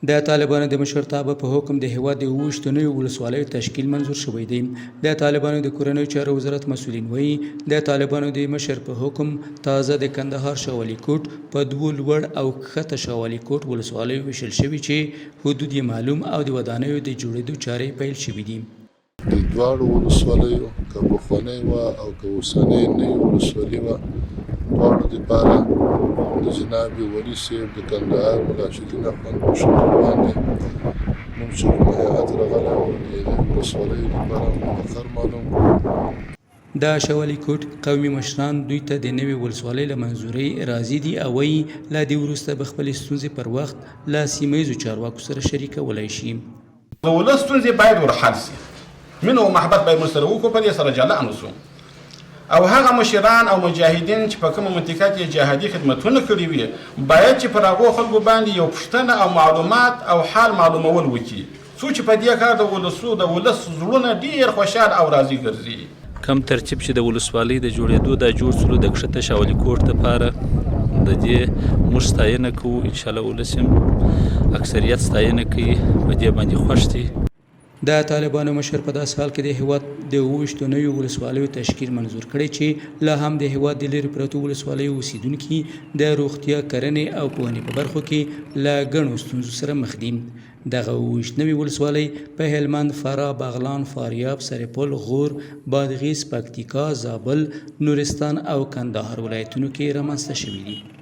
د طالبانو د مشرتابه په حکم د هېواد د 27 نویو ولسوالیو تشکیل منظور شوی دی. د طالبانو د کورنیو چارو وزارت مسؤلین وایي، د طالبانو د مشر په حکم تازه د کندهار شاولي کوټ په دوو لوړ او کښته شاولي کوټ ولسوالیو وېشل شوي چې حدود یې معلوم او د ودانیو د جوړېدو چارې پیل شوې دي. د دواړو ولسوالیو که پخوانۍ وه او که اوسنۍ نوې ولسوالي وه، دواړو دپاره د جناب ولي صاحب د کندهار ملا شیرین اخوند په شمول باندې موږ چې کوم هیئت راغلی و، د دې ولسوالیو دپاره موږ مقر معلوم کړو. د شوالي کوټ قومي مشران دوی ته د نوې ولسوالۍ له منظورۍ راضي دي او وایي، له دې وروسته به خپلې ستونزې پر وخت له سیمه ییزو چارواکو سره شریکولای شي. د ولس ستونزې باید ور حل شي، مینه او محبت باید موږ سره وکړو، په دې سره جلا نه شو او هغه مشران او مجاهدین چې په کومه منطقه کې جهادي خدمتونه کړي وي، باید چې پر هغو خلکو باندې یو پوښتنه او معلومات او حال معلومول وکړي، څو چې په دې کار د ولسو د ولس زړونه ډېر خوشحال او راضي ګرځي. کوم ترتیب چې د ولسوالۍ د جوړېدو دا جوړ شولو د کښته شاولي کوټ دپاره د دې موږ ستاینه کوو، انشاءالله ولس هم اکثریت ستاینه کوي، په دې باندې خوښ دي. د طالبانو مشر په داسې حال کې د هېواد د 27 نویو ولسوالیو تشکیل منظور کړی چې لا هم د هېواد د لیرې پرتو ولسوالیو اوسېدونکي د روغتیا، کرنې او پوهنې په برخو کې له ګڼو ستونزو سره مخ دي. دغه 27 نوې ولسوالۍ په هلمند، فراه، بغلان، فاریاب، سرپل، غور، بادغیس، پکتیکا، زابل، نورستان او کندهار ولایتونو کې رامنځته شوې دي.